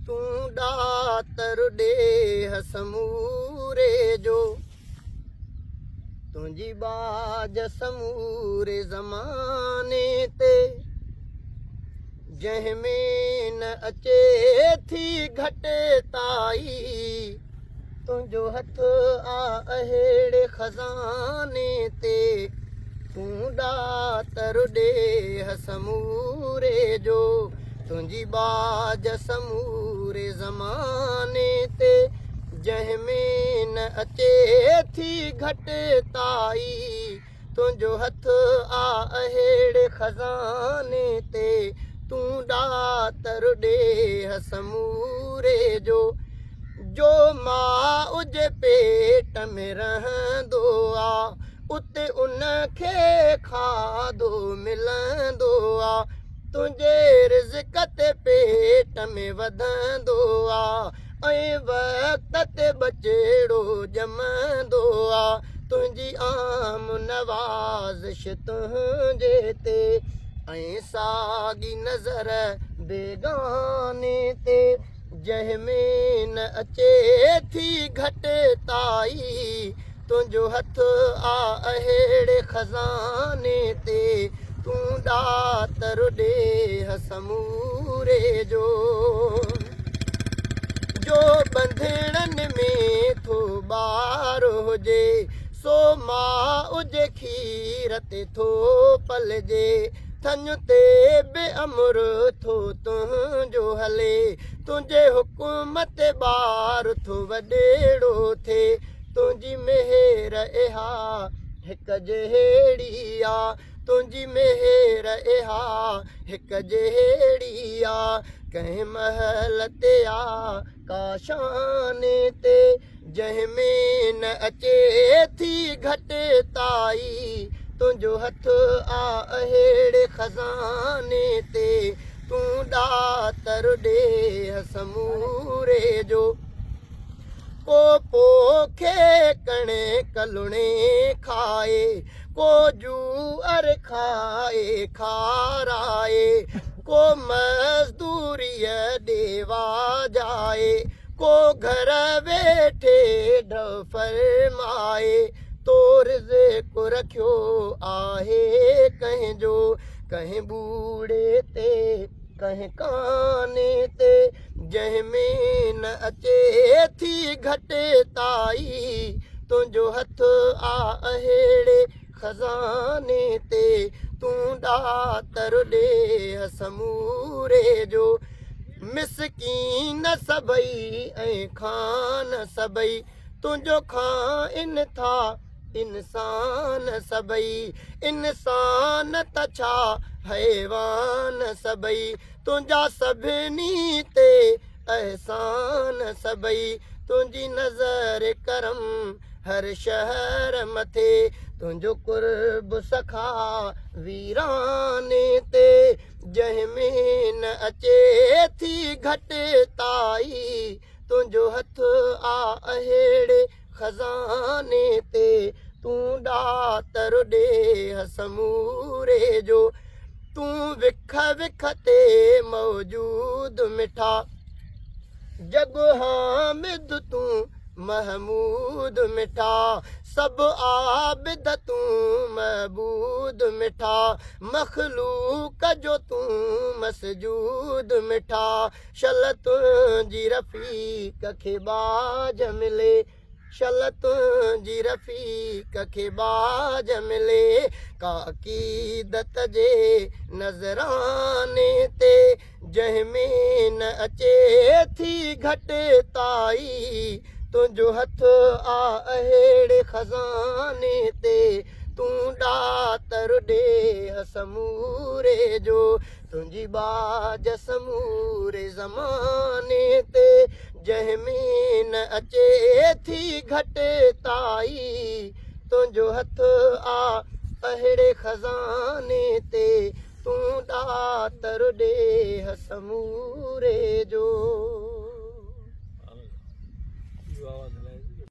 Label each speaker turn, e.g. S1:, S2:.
S1: تون ڏاتر ڏيهه سموري جو، تنهنجي ٻاجهه سموري زماني تي، جنهن ۾ نه اچي ٿي گهٽتائي، تنهنجو هٿ آ اهڙي خزاني تي، تون ڏاتر ڏيهه سموري جو، تنهنجي ٻاجهه سموري زماني تي، جنهن ۾ نه اچي ٿي گهٽتائي، تنهنجو هٿ آ اهڙي خزاني تي، تون ڏاتر ڏيهه سموري جو، جو ماء جي پيٽ ۾ رهندو آ، اتي ان کي کاڌو ملندو آ، تنهنجي رزق تي پيٽ ۾ وڌندو آ، ۽ وقت تي ٻچڙو ڄمندو آ، تنهنجي عام نوازش تنهنجي تي، ۽ ساڳي نظر بيگاني تي، جنهن ۾ نه اچي ٿي گهٽتائي، تنهنجو هٿ آ اهڙي خزاني تي، تون ڏاتر ڏيهه سموري جو. جو ٻنڌڻن ۾ ٿو ٻار هجي، سو ماء جي کير تي ٿو پلجي. ٿڃ تي به امر ٿو تنهنجو هلي، تنهنجي حڪم تي ٻار ٿو وڏيڙو ٿئي. تنهنجي مهر اها هڪ جهڙي آ، تنهنجي مهر اها هڪ جهڙي آ، ڪنهن مهل تي آ ڪاشاني تي، جنهن ۾ نه اچي ٿي گهٽتائي، تنهنجو هٿ آ اهڙي خزاني تي، تون ڏاتر ڏيهه سموري جو. ڪو پوکي ڪڻڪ لڻي کائي، ڪو جوئر کائي کارائي، ڪو مزدوريء ڏي واجهائي، ڪو گهر ويٺي ڍء فرمائي، تو رزق رکيو آهي ڪنهن جو، ڪنهن ٻوڙي تي ڪنهن ڪاني تي، جنهن ۾ نه اچي ٿي گهٽتائي، تنهنجو هٿ آ اهڙي خزاني تي، تون ڏاتر ڏيهه سموري جو. مسڪين سڀئي ۽ خان سڀئي، تنهنجو کائن ٿا انسان سڀئي، انسان ته ڇا حيوان سڀئي، تنهنجا سڀني تي احسان سڀئي، تنهنجي نظر ڪرم هر شهر مٿي، تنهنجو قرب سخا ويراني تي، جنهن ۾ نه اچي ٿي گهٽتائي، تنهنجو هٿ آ اهڙي خزاني تي، تون ڏاتر ڏيهه سموري جو، تون وک وک تي موجود مٺا، جڳ حامد تون محمود مٺا، سڀ عابد تون معبود مٺا، مخلوق جو تون مسجود مٺا، شل تنهنجي رفيق کي ٻاجهه ملي، شل تنهنجي رفيق کي ٻاجهه ملي، ڪا عقيدت جي نذراني تي، جنهن ۾ نه اچي ٿي گهٽتائي، تنهنجو هٿ آ اهڙي خزاني تي، تون ڏاتر ڏيهه سموري جو، تنهنجي ٻاجهه سموري زماني تي، جنهن ۾ نه اچي ٿي گهٽتائي، تنهنجو هٿ آ اهڙي خزاني تي، تون ڏاتر ڏيهه سموري جو.
S2: اهو آواز.